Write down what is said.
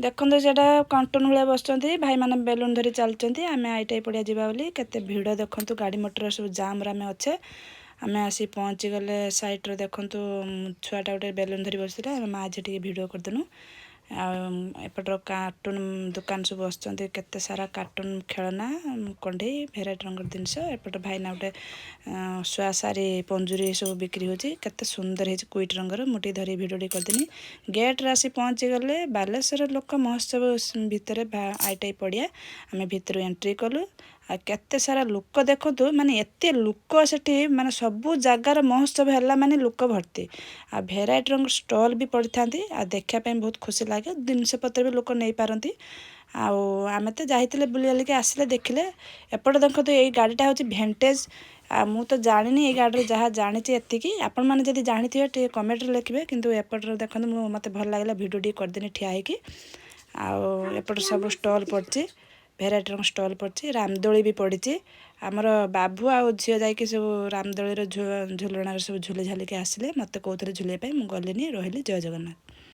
ଦେଖନ୍ତୁ, ସେଇଟା କାର୍ଟୁନ୍ ଭଳିଆ ବସିଛନ୍ତି ଭାଇମାନେ, ବେଲୁନ୍ ଧରି ଚାଲୁଛନ୍ତି। ଆମେ ଆଇଟିଆଇ ପଡ଼ିଆ ଯିବା ବୋଲି। କେତେ ଭିଡ଼ ଦେଖନ୍ତୁ, ଗାଡ଼ି ମଟର ସବୁ ଜାମ୍ରେ ଆମେ ଅଛେ। ଆମେ ଆସି ପହଞ୍ଚିଗଲେ ସାଇଡ଼୍ରେ। ଦେଖନ୍ତୁ, ଛୁଆଟା ଗୋଟେ ବେଲୁନ୍ ଧରି ବସିଥିଲା। ଆମେ ମା ଝିଅ ଟିକେ ଭିଡ଼ିଓ କରିଦେନୁ। ଆଉ ଏପଟର କାର୍ଟୁନ୍ ଦୋକାନ ସବୁ ବସିଛନ୍ତି, କେତେ ସାରା କାର୍ଟୁନ୍, ଖେଳନା, କଣ୍ଢେଇ, ଭେରାଇଟି ରଙ୍ଗର ଜିନିଷ। ଏପଟେ ଭାଇନା ଗୋଟେ ଶୁଆ ଶାରୀ, ପଞ୍ଜୁରୀ ସବୁ ବିକ୍ରି ହେଉଛି। କେତେ ସୁନ୍ଦର ହେଇଛି କୁଇଟ୍ ରଙ୍ଗର। ମୁଁ ଟିକେ ଧରି ଭିଡ଼ିଓ ଟିକେ କରିଦେନି। ଗେଟ୍ରେ ଆସି ପହଞ୍ଚିଗଲେ ବାଲେଶ୍ୱର ଲୋକ ମହୋତ୍ସବ ଭିତରେ, ଆଇଟିଆଇ ପଡ଼ିଆ। ଆମେ ଭିତରୁ ଏଣ୍ଟ୍ରି କଲୁ। ଆଉ କେତେ ସାରା ଲୋକ ଦେଖନ୍ତୁ, ମାନେ ଏତେ ଲୋକ ସେଠି, ମାନେ ସବୁ ଜାଗାର ମହୋତ୍ସବ ହେଲା ମାନେ ଲୋକ ଭର୍ତ୍ତି। ଆଉ ଭେରାଇଟି ରଙ୍ଗ ଷ୍ଟଲ୍ ବି ପଡ଼ିଥାନ୍ତି ଆଉ ଦେଖିବା ପାଇଁ ବହୁତ ଖୁସି ଲାଗେ। ଜିନିଷ ପତ୍ର ବି ଲୋକ ନେଇପାରନ୍ତି। ଆଉ ଆମେ ତ ଯାଇଥିଲେ, ବୁଲି ବାଲିକି ଆସିଲେ, ଦେଖିଲେ। ଏପଟେ ଦେଖନ୍ତୁ, ଏଇ ଗାଡ଼ିଟା ହେଉଛି ଭେଣ୍ଟେଜ୍। ଆଉ ମୁଁ ତ ଜାଣିନି ଏଇ ଗାଡ଼ିରେ, ଯାହା ଜାଣିଛି ଏତିକି। ଆପଣମାନେ ଯଦି ଜାଣିଥିବେ, ଟିକେ କମେଣ୍ଟରେ ଲେଖିବେ। କିନ୍ତୁ ଏପଟରେ ଦେଖନ୍ତୁ, ମୁଁ ମୋତେ ଭଲ ଲାଗିଲା, ଭିଡ଼ିଓ ଟିକେ କରିଦେନି ଠିଆ ହେଇକି। ଆଉ ଏପଟେ ସବୁ ଷ୍ଟଲ୍ ପଡ଼ିଛି, ଭେରାଇଟିର ଷ୍ଟଲ୍ ପଡ଼ିଛି, ରାମଦୋଳି ବି ପଡ଼ିଛି। ଆମର ବାବୁ ଆଉ ଝିଅ ଯାଇକି ସବୁ ରାମଦୋଳିର ଝୁଲଣାରେ ସବୁ ଝୁଲି ଝାଲିକି ଆସିଲେ। ମୋତେ କହୁଥିଲେ ଝୁଲିବା ପାଇଁ, ମୁଁ ଗଲିନି, ରହିଲି। ଜୟ ଜଗନ୍ନାଥ।